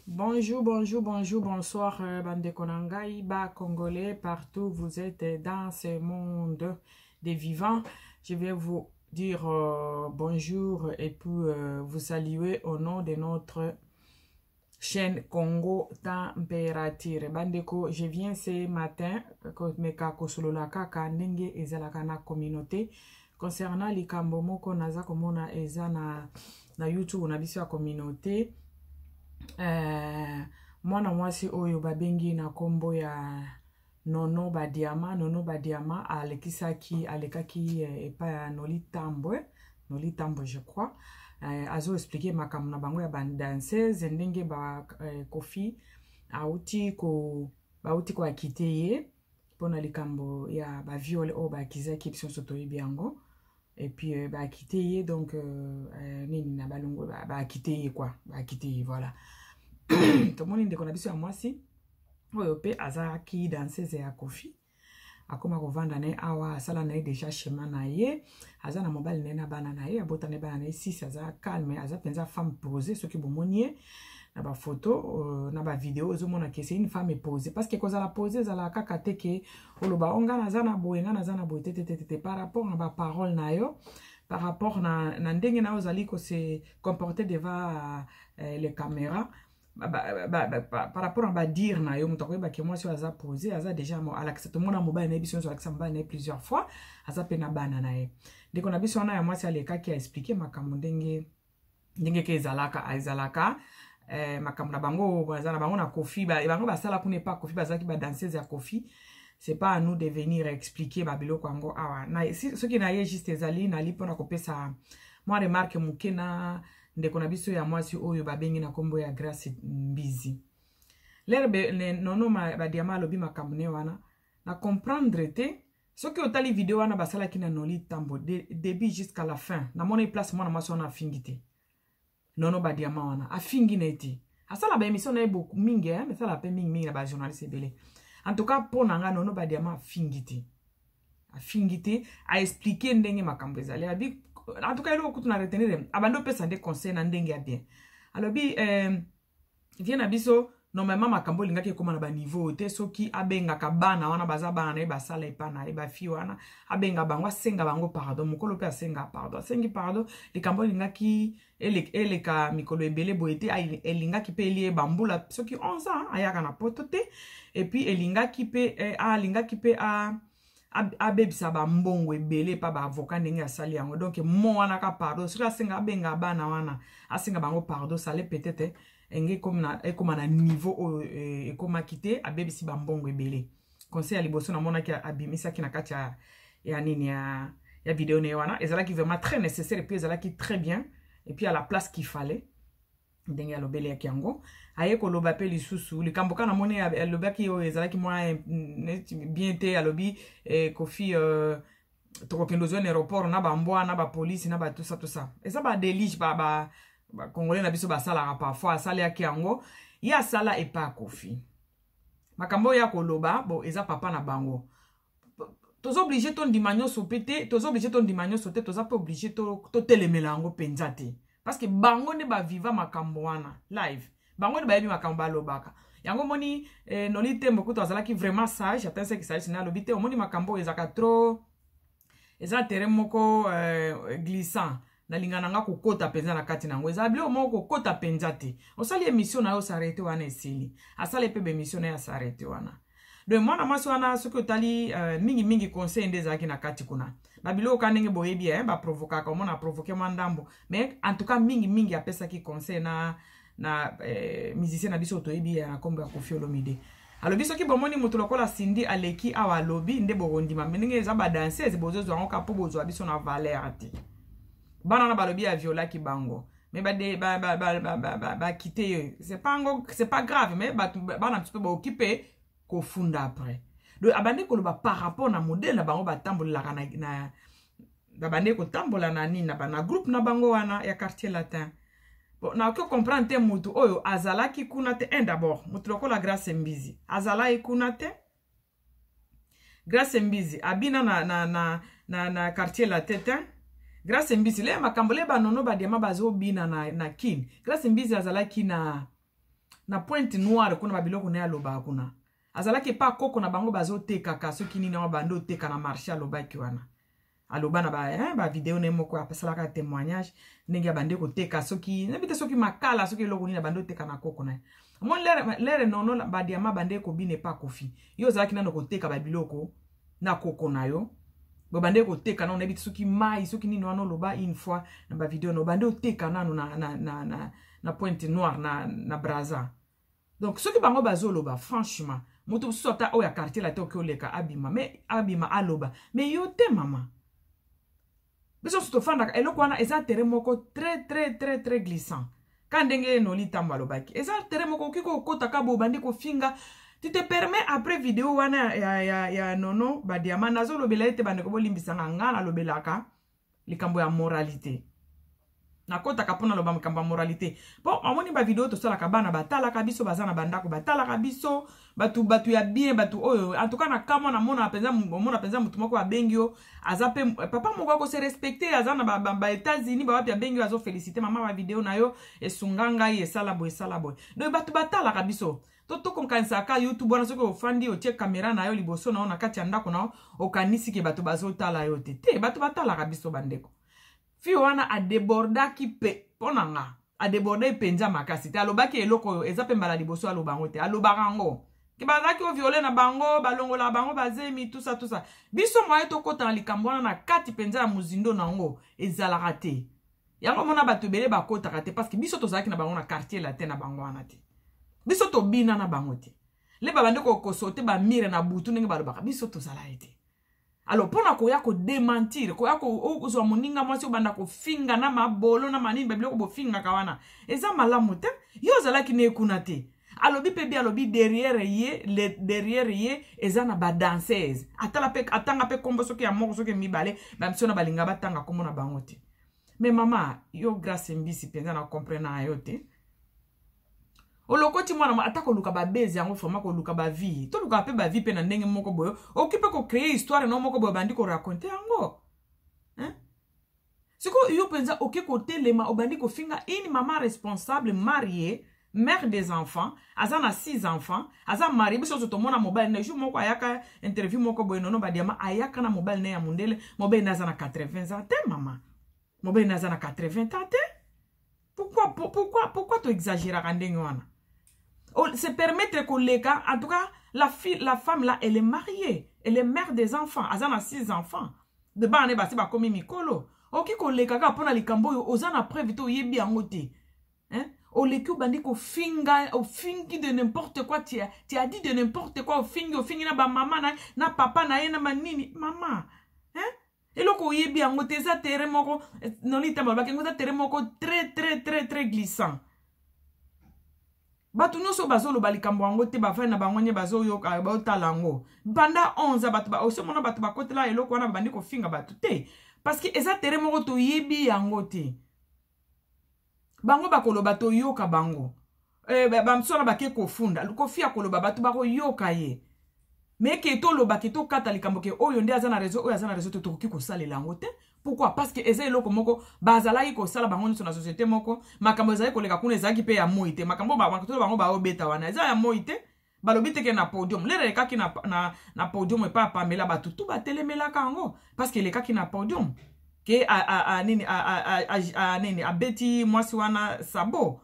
Bonjour, bonjour, bonjour, bonsoir, bandeko na ngai, ba congolais partout vous êtes dans ce monde des vivants. Je vais vous dire bonjour et puis vous saluer au nom de notre chaîne Congo Température. Bandeko, je viens ce matin komeka kosolola kaka ndenge ezalaka na communauté concernant likambo moko naza komona eza na YouTube na biso ya communauté. Mwana mwasi oyo babengi na kombo ya Nono Badiama, Nono Badiama alekisaki alekaki epai ya Noli Tambwe, Noli Tambwe je crois. Azo expliquer makambo na bango ya badanseuse ndenge ba Kofi auti ko bauti koakite ye mpona likambo ya baviole oyo baakizaki biso nyonso toyebi yango. Et puis baakite ye donc nini na balongo baakite ye quoi, baakite ye voilà. Tomoni ndeko na biso ya mwasi oyo mpe azalaki danseuse ya Kofi, akoma kovanda na ye awa, asala na ye déjà chemin na ye, aza na mobali na ye na bana na ye, abota na ye bana na ye 6. Aza calme, aza mpenza femme posée. Soki bomoni ye na bafoto, na bavideo, ozomona ke c'est une femme posée, parce que kozala posée ezalaka kaka te ke oloba o nga naza na boye, nga naza na boye te te te te. Par rapport na baparole na yo, par rapport na ndenge na yo ozali kose comporter devant les caméras, par rapport na badire na yo, moto akoyebaki mwasi oyo aza posé, aza déjà alakisa. Tomona mobali na ye, biso nyonso alakisa mobali na ye plusieurs fois, aza mpe na bana na ye. Ndeko na biso wana ya mwasi alekaki aexpliquer makambo ndenge ke ezalaka makambo na bango baza na bango na Kofi, bango basala kuna epa Kofi, bazalaki badanseuse ya Kofi. C'est pas à nous de venir expliquer babiloko yango awa. Soki na ye juste ezali nali mpona kopesa mwa remarque moke na ndeko na biso ya mwasi oyo babengi na nkombo ya Grace Mbizi. Lere Nono Badiama alobi makambo ne wana, na comprendre te. Soki otali video wana basalaki na Noli Tambo début jusqu'à la fin, namoni place mwana mwasi wana afingi te. Nono Badiama wana afingi na ye te. Asala baémission na ye mingi, asala mpe mingimingi na bajournaliste ebele. En tout cas, mpo na nga, Nono Badiama afingi te, afingi te. Aexpliquer ndenge makambo ezali. Abi en tout cas eloko kutu na retenir, abandi opesa nde conseil na ndenge ya bien. Alobi vie na biso, normalement makambo olingaki ekóma na baniveau te soki abengaka bana wana baza bana na ye, basala epa na ye, bafi wana, abenga bango, asenga bango pardon. Mokolo mpe asenga pardon, asengi pardon, likambo olingaki eleka mikolo ebele boye te. Elingaki mpe elie bambula soki 11 ans ayaka na poto te. Et puis elingaki mpe alingaki mpe abebisa bambongo ebele epa baavocat ndenge asali yango. Donc mo wana ka pardon, soki asenga, abenga bana wana, asenga bango pardon, sale peut-être enge ekóma na niveau oyo ekomaki te, abebisi bambongo ebele. Conseil ya liboso namonaki abimisaki na kati ya nini ya video na ye wana ezalaki vraiment très nécessaire et puis ezalaki très bien et puis à la place qu'il fallait. Ndenge alobelaki yango, aye koloba mpe lisusu likambo kaka namoni alobaki oyo ezalaki mwa bien te. Alobi Kofi tokokende ozwa na aéroport na bambwa na bapolisi na batusa tusa. Eza badelige bacongolais na biso basalaka parfois. Asalaki yango, ye asala epa ya Kofi. Makambo oyo ya koloba bo eza papa na bango, toza obligé tondima nyonso mpe te, toza obligé tondima nyonso te, toza mpe obligé totelemela yango mpenza te, parce que bango nde baviva makambo wana live, bango nde bayebi makambo balobaka yango. Omoni Noli Tembo kutu azalaki vraiment sage, atensaki sage na alobi te. Omoni makambo oyo ezalaka trop, eza terrain moko glissant. Nalinga na nga kokota mpenza na kati na yango, eza biloko moko kokota mpenza te. Osali émission na yo, osarrêter wana, esili. Asali mpe baémission na ye, asarrêter wana. Donc mwana mwasi wana, soki otali mingimingi conseil nde ezalaki na kati kuna. Babiloko ka ndenge boyebi, baprovokaka, omona aprovoquer mwa ndambo, mais en tout cas mingimingi apesaki conseil na musicien na biso toyebi ya na nkombo ya Kofi Olomide. Alobi soki bomoni moto lokola Cindy aleki awa alobi nde bokondima, me ndenge eza badanseuse bozozwa yango kaka mpo bozwa biso na valeur te. Bana wana balobi aviolaki bango, mais bakite ye, c'est pas ngo, c'est pas grave, mais bato bana biso mpe baoki mpe kofunda après. Donc abandi koloba par rapport na modèle na bango batambolelaka na babandi kotambola na nini na groupe na bango wana ya Quartier Latin. Bon, nakoki comprendre te motu oyo azalaki kuna te. Un d'abord, motu lokola Grace Mbizi azalaki kuna te. Grace Mbizi abina na Quartier Latin te. Grace Mbizi le makambo le banono badiama bazobina na Kine, Grace Mbizi azalaki na na Pointe Noire kuna, babiloko na ye alobaka kuna. Azalaki epa koko na bango, bazotekaka soki nini yango, bando oteka na marché. Alobaki wana, aloba na bavideo na ye moko, asalaka témoignage ndenge abandi koteka, soki nayebi te, soki makala, soki eloko nini, abandi oteka na koko na ye. Omoni lere Nono Badiama bande kobina epa Kofi, yo ozalaki nano koteka babiloko na koko na yo. Bobande koteka nano, nayebi te soki mai, soki nini wana. Oloba une fois na bavideo na obande oteka nano na Pointe Noire, na Braza. Donc soki bango bazoloba, franchement, moto mosusu ata oyo ya quartier la te oki oleka abima, mais abima aloba, mais yo te, mama. Biso nyonso tofandaka eloko wana, eza terrain moko très très très très glissant. Ka ndenge Noli Ntambo alobaki, eza terrain moko okoki kokota boye, obandi kofinga, tu te permets. Après video wana ya Nono Badiama, nazolobela ete bandeko bolimbisanga nga, nalobelaka likambo ya moralité, nakɔtaka mpo naloba makambo ya moralité. Mpo amoni bavideo tosalaka, bana batalaka biso, baza na bandako batalaka biso, bato ya bien, bato oyo en tout cas na kamwa namona mpenza, omona mpenza motu moko abengi yo, aza mpe papa moko akose respecte, aza na ba États-Unis, bawapi, abengi yo, azofélicite mama, bavideo na yo esunga ngai, esala boye, esala boye. Donc bato batalaka biso. To tokokanisaka YouTube wana, soki ofandi, otie kamera na yo liboso na yo na kati ya ndako na yo, okanisi ke bato bazotala yo te. Te, bato batalaka biso, bandeko. Fille wana adébordaki mpe, mpo na nga adéborde mpenza makasi te. Alobaki eloko oyo eza mpe mbala liboso aloba yango te, alobaka yango ke bazalaki ovioler na bango, balongolaka bango bazemi, tusa tusa. Biso moye tokɔta na likambo wana na kati mpenza ya mozindo na yango ezalaka te. Yango mona bato ebele bakɔtaka te, parce que biso tozalaki na bango na Quartier Latin na bango wana te, biso tobina na bango te. Le babandi kokosote bamire na butu ndenge balobaka, biso tozala ye te. Alors mpona koya kodémentir, koya kozwa moninga mwasi, obanda kofinga na mabolo na manini, babiloko bofingaka wana eza malamu te. Yo ozalaki na ekuna te. Alobi mpe bi alobi derrière ye, derrière ye eza na badanseuse. Atala mpe, atanga mpe nkombo soki ya moko, soki mibale, bamiso na balinga batanga nkombo na bango te. Mais mama, yo Grâce Mbisi, mpenza na comprendre na yo te. Olokoti mwana, ata koluka babezi yango, vraiment koluka bavie, toluka mpe bavie mpe na ndenge moko boye, okoki mpe kocréer histoire no moko boye, obandi koraconter yango. Sikoyo yo mpenza oke kotelema, obandi kofinga une mama responsable, mariée, mère des enfants, aza na six enfants, aza mariée. Biso nyonso tomona mobali na jour moko ayaka interview moko boye, Nono Badiama ayaka na mobali na ya mondele. Mobali na aza na 80 ans te, mama. Mobali na aza na 80 ans te. Pourquoi, pourquoi, pourquoi toexagéraka ndenge wana, se permettre koleka? En tout cas, la fille, la femme là, elle est mariée, elle est mère des enfants, aza na six enfants de bana ne basi bakomi mikolo. Okoki koleka kaka mpona likambo oyo oza na preuve te, oyebi yango te, hein? Oleki, obandi kofinga, ofingi de n'importe quoi, tu as dit de n'importe quoi, ofingi, ofingi na bamama na papa na ye na manini. Mama, hein? Eloko oyebi yango te, eza terrain moko Noli Ntambo alobaki yango, eza terrain moko très très très très glissant. Bato nyonso bazoloba likambo yango te, bafai na bango nye bazoyoka, baotala yango banda 11. Bato osomona, bato bakotela eloko wana, babandi kofinga bato te, parce que eza terrain moko toyebi yango te. Bango bakoloba, toyoka bango. Bamosusu wana bake kofunda Kofi, akoloba, bato bakoyoka ye. Mais ke toloba ke tokata likambo ke oyo nde aza na réseau, oyo aza na réseau te, tokoki kosalela yango te. Pourquoi? Parce que eza eloko moko bazalaki kosala bango nyonso na société moko. Makambo ezalaki koleka kuna ezalaki mpe ya moi te. Makambo to bango baobeta wana eza ya moi te. Balobi te ke na podium lere elekaki na podium epai apamela bato tu batelemelaka yango, parce que elekaki na podium ke a, a, a, nini, a, nini, abeti mwasi wana sabo,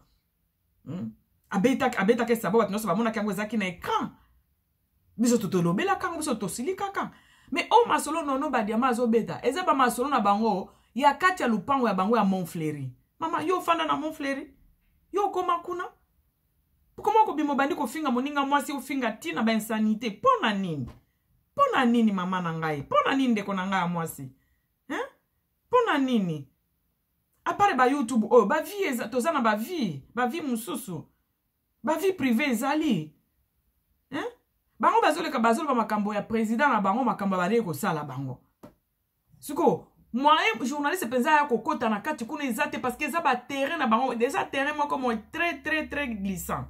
Abetaki sabo, bato nyonso bamonaki yango, ezalaki na écran. Biso tolobelaka yango, biso tosilikaka. Mais oyo masolo Nono Badiama azobeta eza bamasolo na bango ya kati ya lupango ya bango ya Montfleuri. Mama, yo ofanda na Montfleuri, yo okoma kuna, koma kobima, obandi kofinga moninga mwasi, ofinga ntina bainsanité. Mpo na nini? Mpo na nini, mama na ngai? Mpo na nini, ndeko na ngai ya mwasi, hein? Mpo na nini? À part baYouTube oyo, bavie, toza na bavie, bavie mosusu, bavie privée ezali, hein? Bango bazoleka, bazoloba makambo ya président na bango, makambo ya bandeki kosala bango. Sikoyo moyen journaliste mpenza ya kokɔta na kati kuna eza te, parce que eza baterrain na bango, eza terrain moko mo très très très glissant.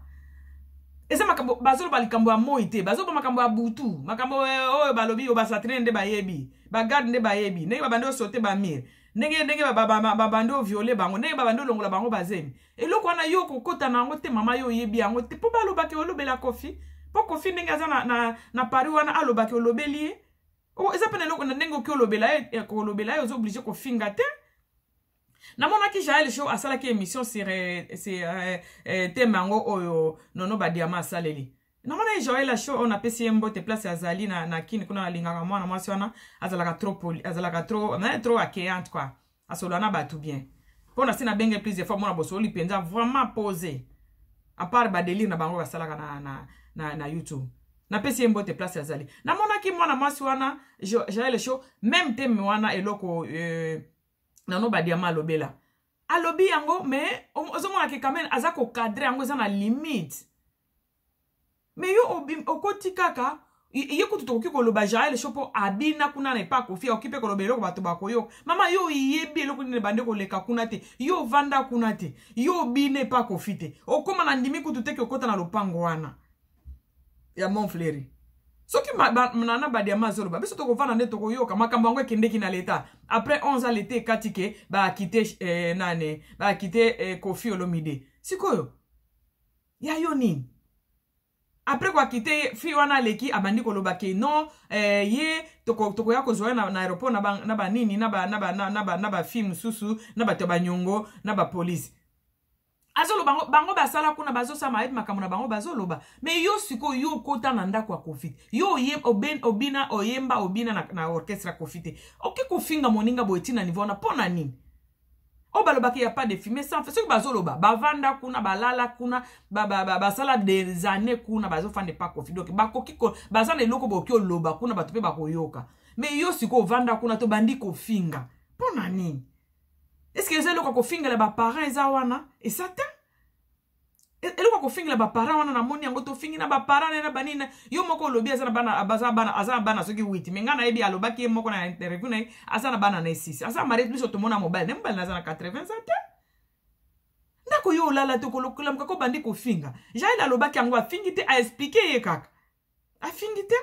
Eza makambo bazoloba, likambo ya moi te, bazoloba makambo ya butu, makambo oyo balobi oyo basatrine nde bayebi, bagarde nde bayebi ndenge babandi osote bamire. Ndenge ndenge babandi oviole bango, ndenge babandi olongola bango bazemi. Eloko wana yo kokota na yango te, mama, yo oyebi yango te. Mpo balobaki olobela Kofi, mpo Kofi ndenge aza na Paris wana, alobaki olobeli ye. Eza mpe na eloko na ndenge oki olobela ye, kolobela ye oza obligé kofinga te. Namonaki Jael Show asalaki émission sur thème yango oyo Nono Badiama asaleli. Namonaki Jael Show oyo, napesi ye mbote place azali na Kini kuna. Alingaka mwana mwasi wana, azalaka trop poli, azalaka trop, trop accueillante quoi, asolola na bato bien. Mpo na si nabenge plusieurs fois, mona bosoli mpenza vraiment posé, à part badélire na bango basalaka na YouTube. Napesi ye mbote place azali. Namonaki mwana mwasi wana Jael Show, même thème wana, eloko Nano Badiama alobela, alobi yango, mais ozomonake quand même aza kocadrer yango, eza na limite. Mais yo okoti kaka ye kutu, tokoki koloba Jael Show mpo abina kuna na epa Kofi, akoki mpe koloba eloko bato bakoyoka. Mama, yo oyebi eloko nini bande koleka kuna te, yo ovanda kuna te, yo obina epa Kofi te, okóma na ndimi kutu teke okɔta na lopango wana ya Montfleuri. Soki Nana Badiama azoloba, biso tokovanda nde tokoyoka makambo yango. Ekendeki na leta après 11 ans, leta ekati ke baakite nani, baakite Kofi Olomide. Sikoyo ya yo nini? Après koakite fille wana, aleki abandi koloba ke non, ye tokoya kozwa ye na aéroport na banini, na bafille mosusu, na bato ya banyongo, na bapolisi. Azoloba bango basala kuna, bazosala, mayebi makambo na bango bazoloba. Mais yo sikoyo, yo okota na ndako ya Kofi, yo obina, oyemba, obina na orchestre ya Kofi te, oke kofinga moninga boye ntina niveau wana mpo na nini? Oyo balobaki ya pas de fumée sans feu, soki bazoloba bavanda kuna, balala kuna, basala des années kuna, bazofanda epa Kofi, donc bakoki, baza na eloko bokoki oloba kuna, bato mpe bakoyoka. Mais yo sikoyo ovanda kuna, tobandi kofinga mpo na nini? Est-ce eza eloko ya kofingela baparent? Eza wana, eza te eloko ya kofingela baparent wana. Namoni yango, tofingi na baparent na banini. Yo moko olobi aza na bana, aza bana, aza na bana soki 8. Mais ngai nayebi, alobaki ye moko na interview na ye, aza na bana na ye 6, aza marié. Biso tomona mobali na mobali naza na 80 ans te. Ndako yo olala te, okolamuka ko bandi kofinga. Jael alobaki yango, afingi te, aexpliquer ye kaka, afingi te,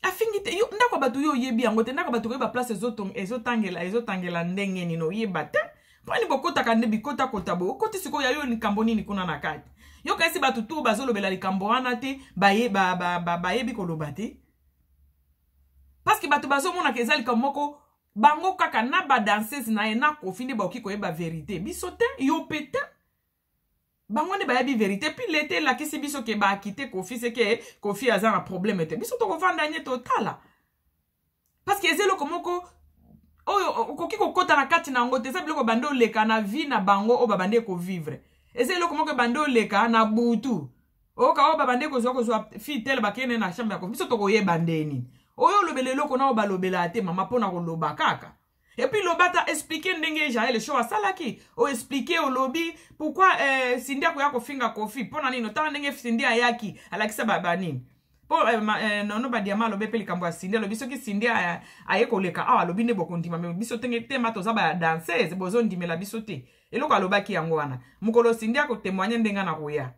afingi te. Yo ndako ya bato, yo oyebi yango te. Ndako ya bato, koyeba place ezotangela ndenge nini, oyeba te. Mponi bokotaka nde bikotakota boye? Okoti sikoyo, ya yo likambo nini kuna na kati? Yo kasi bato tu bazolobela likambo wana te, bayebi ba, ba, ba, ba koloba te, parce que bato bazomonaka eza likambo moko bango kaka na badanseuse na ye na Kofi nde bakoki koyeba vérité. Biso te, yo mpe te, bango nde bayebi vérité. Puis lete elakisi biso ke baakite Kofi, seke Kofi aza na problème te. Biso tokovanda nye, totala, parce que eza eloko moko oyo okoki kokɔta na kati na yango te. Eza biloko bande oleka na vie na bango oyo babande kovivre. Eza eloko moko ebande oleka na butu, oyoka oyo babande kozwa fille tele, bakende na chambre ya Kofi. Biso tokoyeba ndeni oyo olobela eloko na oyo balobela te, mama, mpona koloba kaka. Et puis loba ta, expliquer ndenge Jael Show asalaki, oexpliquer, olobi pourquoi Cindy akoya kofinga Kofi mpo na nini. Otala ndenge Cindy ayaki, alakisa banini mpo Nono Badiama alobi mpe likambo ya Cindy. Alobi soki Cindy aye koleka awa, alobi nde bokondima. Mais biso tenge tema, toza badanseuse, bozondimela biso te. Eloko alobaki yango wana, mokolo Cindy akotémoigner ndenge nakoya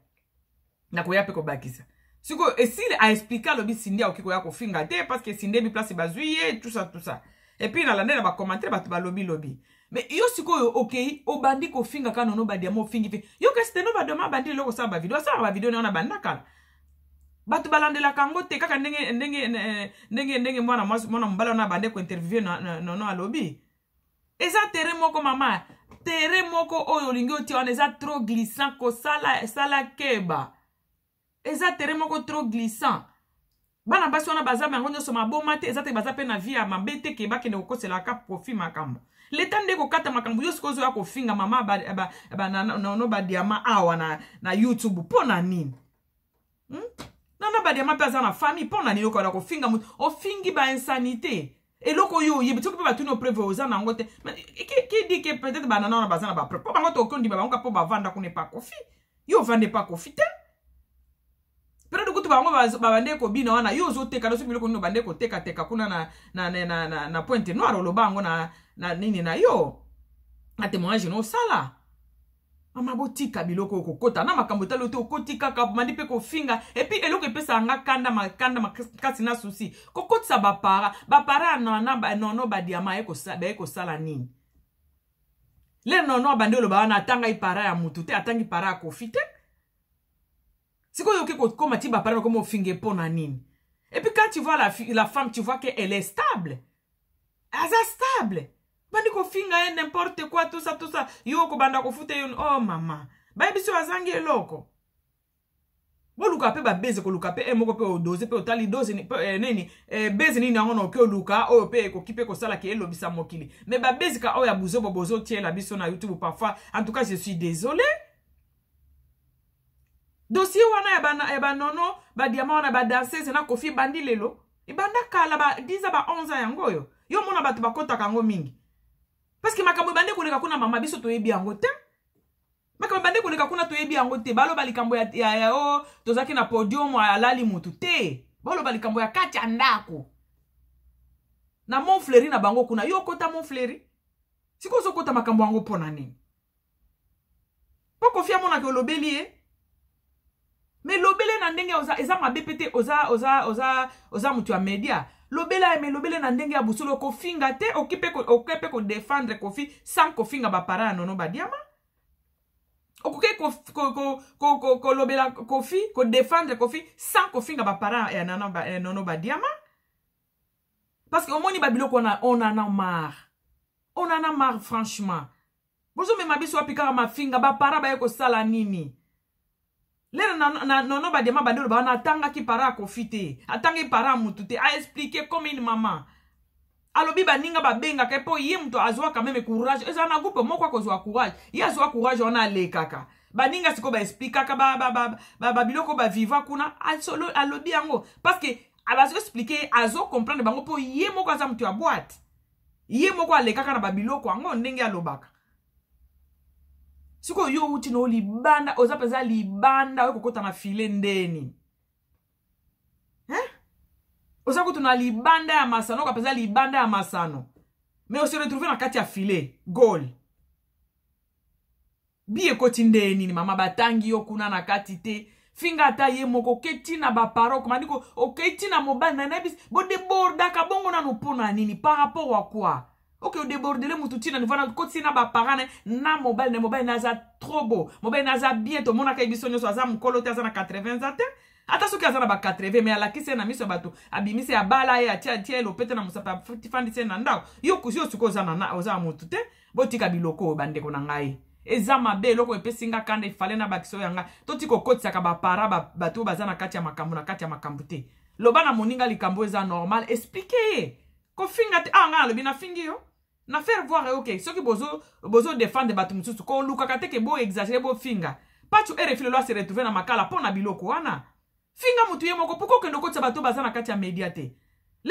mpe kobakisa. Sikoyo esili aexpliquer, alobi Cindy akoki koya kofinga te parce que Cindy ebi place bazwi ye, tout ça, tout ça. Et puis nalande na bacommentaire, bato balobi lobi. Mais yo sikoyo okei, obandi kofinga kaka Nono Badiama, ofingi mpe yo. Kasi te, no Badiama abandi eloko osala bavideo, asalaka bavideo na wana banda kala, bato balandelaka yango te. Kaka ndenge mwana mwasi, mwana mobali wana abande kointerviewer Nono, alobi eza terrain moko, mama, terrain moko oyo olingi otia wana eza trop glissant. Kosala sala keba, eza terrain moko trop glissant. Bana basi wana baza bango nyonso maboma te, eza te baza mpe na vie ya mabe te ke bakende kokoselaka profit. Makambo leta nde kokata makambo. Yo sikoyo ozoya kofinga mama Nono Badiama awa na YouTube mpo na nini, Nono Badiama mpe aza na famille. Mpo na nini okola kofinga moto? Ofingi bainsanité, eloko oyo oyebi. Soki mpe batuni preuve, oza nango te. Qui dit que peut-être banana wana baza na bapreuve? Mpo bango tokoki ondima bango ka mpo bavanda kuna epa Kofi. Yo ovanda epa Kofi te. Peut-être kutu bango babande kobina wana, yo ozoteka no soki biloko nini obande kotekateka kuna na Pointe Noire. Oloba yango na nini na yo, na témoignage na osala. Mama, botika biloko oyo kokota na makambo etali te. Okoti kaka, bandi mpe kofinga. Et puis eloko epesaka nga kanda, kanda makasi na susi, kokotisa baparents. Baparents ya Nono Badiama baye kosala nini? Le Nono abandi oloba wana, atangai parent ya mutu te, atangi parent ya Kofi te. Sikoyo oke kokóma ti baparents bakoma ofinga mpo na nini? Et puis quand tu vois la femme, tu vois que elle est stable, aza stable. Bandi kofinga ye n'importe quoi, tout ça, tout ça. Yo okobanda kofuta yo. Oh mama, bayebi so azangi eloko. Boluka mpe babeze, koluka mpe e moko mpe odose mpe otali dose nini, beze nini yango na oki oluka oyo mpe ekoki mpe kosalaki elobisa mokili. Mais babezika oyo ya buzobo bozotiela biso na YouTube parfois, en tout cas je suis désolé. Dossier wana ya baNono Badiama wana, badanseuse na Kofi, ebandi lelo? Ebanda kala, ba 10, ba 11 yango oyo. Yo mona bato bakɔtaka yango mingi parce que makambo ebandi koleka kuna. Mama, biso toyebi yango te. Makambo ebandi koleka kuna, toyebi yango te. Baloba likambo ya o tozalaki na podium, alali mutu te. Baloba likambo ya kati ya ndako na Montfleury na bango kuna. Yo okota Montfleury, sikoyo ozokota makambo yango mpo na nini? Mpo Kofi amonaka olobeli ye, mais lobele na ndenge eza mabe mpe te. Oza moto ya media, lobela ye, mais lobele na ndenge ya busolo, kofinga te. Oki mpe kodéfendre Kofi sans kofinga baparents ya Nono Badiama. Okoki kolobela Kofi, kodéfendre Kofi sans kofinga baparents ya Nono Badiama, parce que omoni babiloko wana, on en a marre, on en a marre franchement. Bozomema biso wapi? Kaka mafinga. Baparents baye kosala nini? Lelo na Nono Badiama bandi oloba wana, atangaki parent ya Kofi te, atangaki parent ya mutu te. Aexpliquer comme une mama. Alobi baninga babengaka mpo ye moto azwaka même courage. Ezala na groupe moko, akozwa courage, ye azwa courage wana, alekaka baninga. Sikoyo baexplikaka babiloko baviva kuna. Alobi yango parce que bazoexpliquer, azocomprendre bango mpo ye moko aza moto ya boîte, ye moko alekaka na babiloko yango ndenge alobaka. Sikoyo yo outi na libanda, oza mpenza libanda, oyo kokota na file ndeni, hein? Oza kutu na libanda ya masano, oka mpenza libanda ya masano, mais ose retrouve na kati ya file goal bi ekoti nde nini? Mama, batangi yo kuna na kati te. Finga ata ye moko, oke ntina baparents, okomandi oke ntina mobali na nayebi. Bodébordaka bongo nanu mpo na nini? Par rapport à quoi? Oke odébordele mutu ntina niveau na kotisi na baparents na mobali na mobali na aza trop beau, mobali na aza bien. Tomonaka ye biso nyonso, aza mokolo te, aza na 80 ans te. Ata soki aza na ba 80, mais alakisi ye na miso ya bato, abimisi, abala ye, atia atia ye lopete na mosapi, afandisi ye na ndako. Yo yo sikoyo oza na motu te. Botika biloko oyo, bandeko na ngai, eza mabe. Eloko epesi nga kanda, efale na bakisi oyo yanga. Totika kokotisaka baparents, bato oyo baza na kati ya makambo, na kati ya makambo te. Loba na moninga likambo eza normal, explique ye, kofinga te. Awa ngai nalobi, nafingi yo na faire voir. Ok, soki bozo bozo défendre bato mosusu, kolukaka te ke boexagérer, bofinga. Pacho RFI lelo ase retrouve na makala mpo na biloko wana. Finga motu ye moko, pourquoi okende okotisa bato baza na kati ya media te?